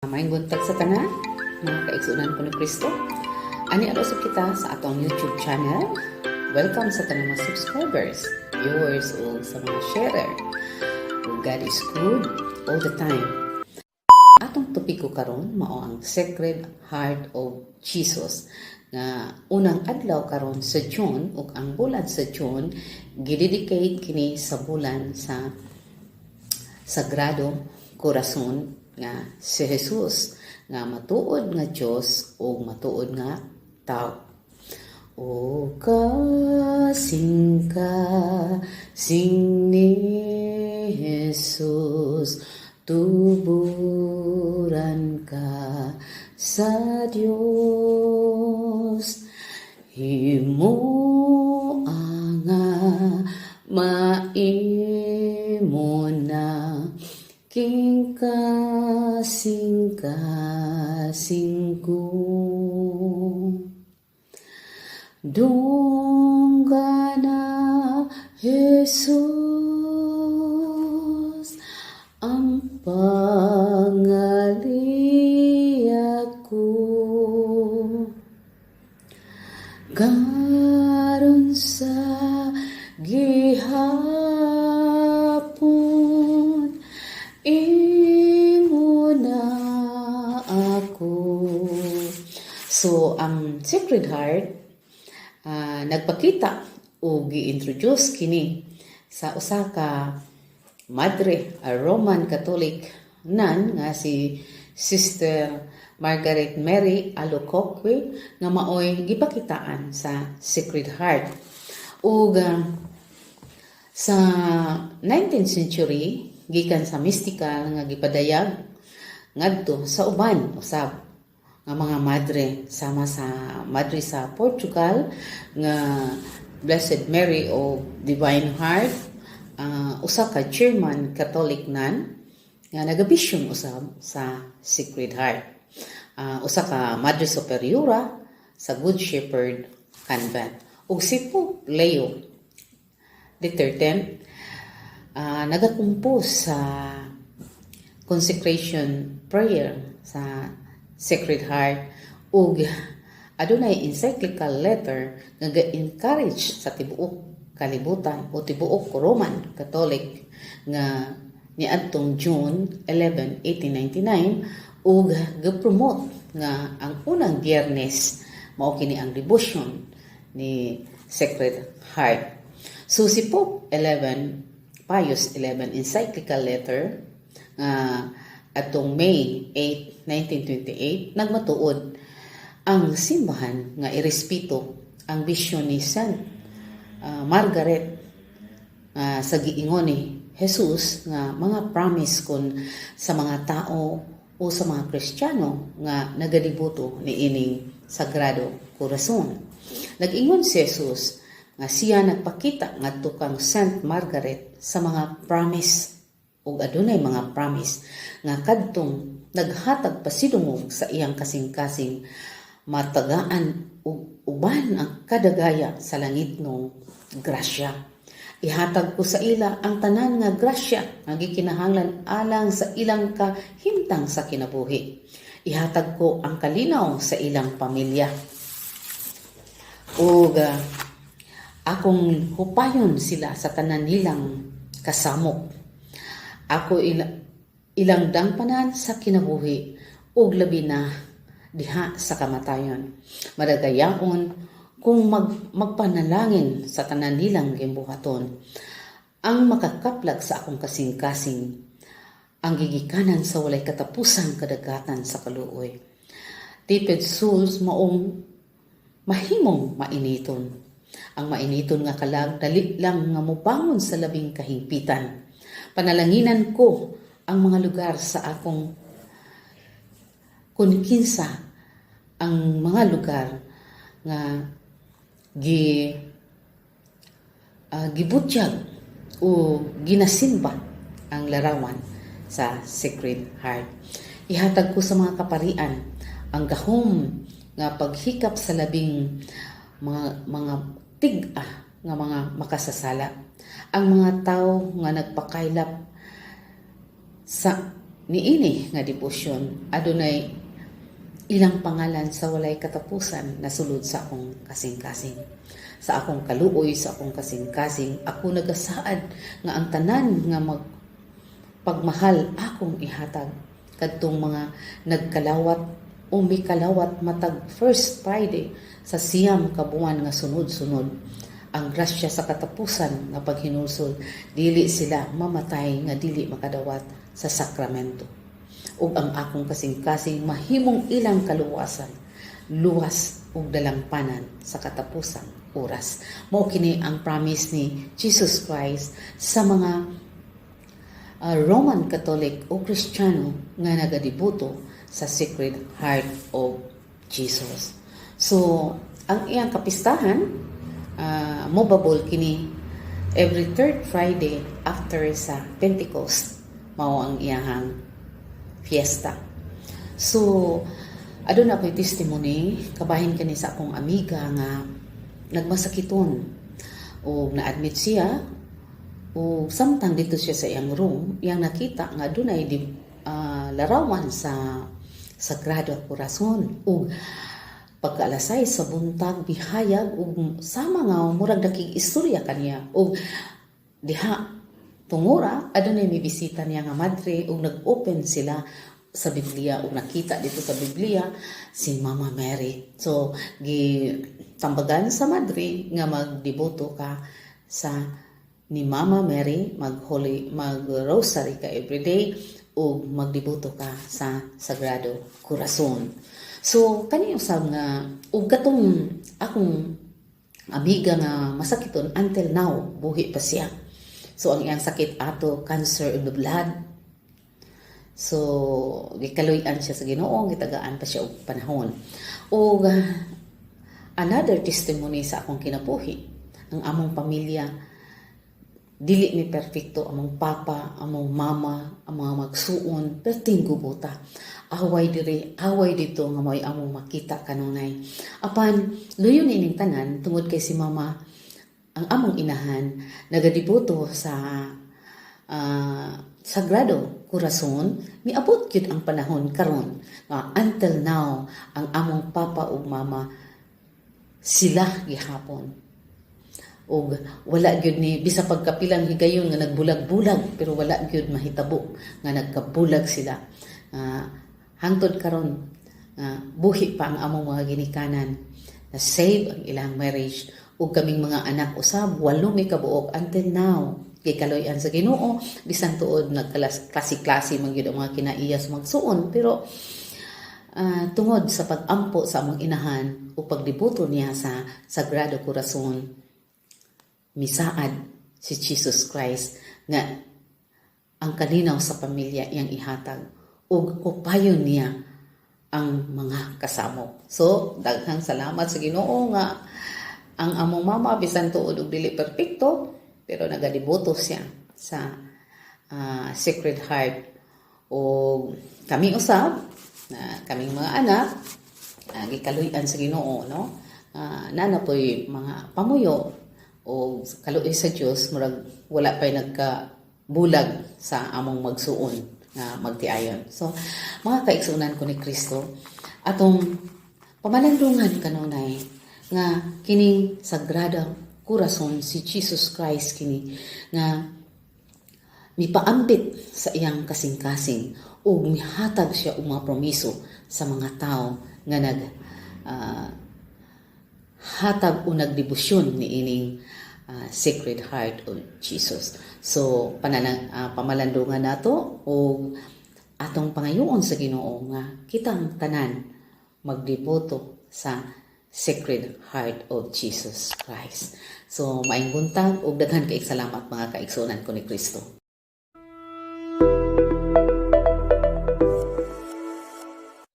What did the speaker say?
Maayong buntag sa tanan, mga kaigsuonan ko ni Kristo. Ani usab kita sa atong YouTube channel. Welcome sa tanang mga subscribers, viewers o sa mga sharer. Oh, God is good all the time. Atong topiko karon mao ang Sacred Heart of Jesus nga unang adlaw karon sa June, ug ang bulan sa June gidedicate kini sa bulan sa Sagrado Corazon nga si Jesus nga matuod nga Dios ug matuod nga tao. O kasing kasing ni Jesus, tuburan ka sa Dios. Himo nga maimo na king kasing kasing ko. Dunggana, Jesus, ang pangaliya ko. Karon sa gihapon, imo na ako. So, ang Sacred Heart nagpakita o gi-introduce kini sa usa ka madre, a Roman Catholic nun nga si Sister Margaret Mary Alacoque nga maoy gipakitaan sa Sacred Heart. Ug sa 19th century, gikan sa mystical nga gipadayag ngadto sa uban usab nga mga madre, sama sa madre sa Portugal nga Blessed Mary of Divine Heart, usa ka German Catholic nun nga nagabisyon usab sa Sacred Heart. Usa ka Madre Superiora sa Good Shepherd Convent. Ug si Pope Leo the 13th nagakompose sa consecration prayer sa Sacred Heart ug adunay encyclical letter nga ga-encourage sa tibuok kalibutan o tibuok Roman Catholic nga niadtong June 11, 1899, ug ga-promote nga ang unang Biyernes mao kini ang devotion ni Sacred Heart. So si Pope 11 Pius 11 encyclical letter nga atong May 8, 1928, nagmatuod ang simbahan nga irespeto ang bisyon ni Saint Margaret sa giingon ni Jesus nga mga promise kon sa mga tao o sa mga Kristiyano nga nagadiboto ni ining Sagrado Corazon. Nag-ingon si Jesus nga siya nagpakita ngadto kang Saint Margaret sa mga promise, ug adunay mga promise nga kadtong naghatag pasidungog sa iyang kasing-kasing matagaan og uban ang kadagaya sa langitnong grasya. Ihatag ko sa ila ang tanan nga grasya nga gikinahanglan alang sa ilang kahimtang sa kinabuhi. Ihatag ko ang kalinaw sa ilang pamilya. Ug akong hupayon sila sa tanan nilang kasamok. Ako ilang dangpanan sa kinabuhi ug labi na diha sa kamatayon. Madagayaon kung magpanalangin sa tanan nilang gimbuhaton. Ang makakaplag sa akong kasing-kasing ang gigikanan sa walay katapusang kadagatan sa kaluoy. Tipid souls maong mahimong mainiton. Ang mainiton nga kalag dali lang nga mobangon sa labing kahingpitan. Panalanginan ko ang mga lugar sa akong kun kinsa ang mga lugar nga gibutyag o ginasimba ang larawan sa Sacred Heart. Ihatag ko sa mga kaparian ang gahom nga paghikap sa labing mga tig-a nga mga makasasala. Ang mga tao nga nagpakaylap sa niini nga debosyon adunay ilang pangalan sa walay katapusan na sulod sa akong kasing-kasing. Sa akong kaluoy, sa akong kasing-kasing, ako nagasaad nga ang tanan nga mag pagmahal akong ihatag kadtong mga nagkalawat o mikalawat matag first Friday sa 9 ka buwan nga sunod-sunod ang grasya sa katapusan nga paghinulsol, dili sila mamatay nga dili makadawat sa sakramento ug ang akong kasing-kasing mahimong ilang kaluwasan, luwas ug dalampanan sa katapusang oras. Mao kini ang promise ni Jesus Christ sa mga Roman Catholic o Kristiyano nga nagadiboto sa Sacred Heart of Jesus. So, ang iyang kapistahan, mobabol kini every third Friday after sa Pentecost, mao ang iyahang fiesta. So, aduna ako'y testimony, kabahin kani sa akong amiga nga nagmasakiton o na-admit siya o samtang dito siya sa iyang room, iyang nakita nga adunay larawan sa Sagrado Corazon ug pagkaalasay sa buntag bihayag ug sama nga murag nakig istorya kaniya ug diha tungura adunay may bisita niya nga madre ug nag-open sila sa Biblia ug nakita dito sa Biblia si Mama Mary. So gitambagan sa madre nga magdeboto ka sa ni Mama Mary, mag holy mag rosary ka everyday ug magdeboto ka sa Sagrado Corazon. So kani usab nga ug katong akong amiga nga masakiton, until now buhi pa siya. So ang iyang sakit ato, cancer in the blood. So gikaluy-an siya sa Ginoo, gitagaan pa siya og panahon. Ug another testimony sa akong kinabuhi, ang among pamilya dili mi perpekto, among papa, among mama, ang mga magsuon, perting gubota. Away diri, away dito nga mo'y among makita kanunay. Apan luyo nining tanan tungod kay si mama, ang among inahan, nagadiboto sa Sagrado Corazon, miabot gyud ang panahon karon nga until now ang among papa ug mama sila gihapon ug wala gyud ni bisa pagkapilang higayon nga nagbulag-bulag, pero wala gyud mahitabo nga nagkabulag sila. Hangtod karon buhi pa ang among mga ginikanan, na save ang ilang marriage ug kaming mga anak usab, walo mi kabuok, until now gikaluy-an sa Ginoo, bisan tuod nagkalas klase-klase man gyud ang mga kinaiya sa magsuon, pero tungod sa pag-ampo sa among inahan o pagdeboto niya sa Sagrado Corazon, misaad si Jesus Christ nga ang kalinaw sa pamilya iyang ihatag ug upayon niya ang mga kasamo. So, daghang salamat sa Ginoo nga ang among mama, bisan tuod og dili perpekto, pero nagadiboto siya sa Sacred Heart o kami usab na kaming mga anak, gikaluy-an sa Ginoo, no, nana po'y mga pamuyo o kaluoy sa Dios, murag wala pa'y nagka bulag sa among magsuon nga magtiayon. So mga kaigsuonan ko ni Kristo, atong pamalandungan kanunay nga kining Sagrada Corazon, si Jesus Christ kini nga mipaambit sa iyang kasing-kasing ug mihatag siya og mga promiso sa mga tao nga nag hatag o nagdebosyon niining Sacred Heart of Jesus. So pamalandungan nato og atong pangayoon sa Ginoo nga kitang tanan magdeboto sa Sacred Heart of Jesus Christ. So maayong buntag ug daghan kay salamat, mga kaigsuonan ko ni Kristo.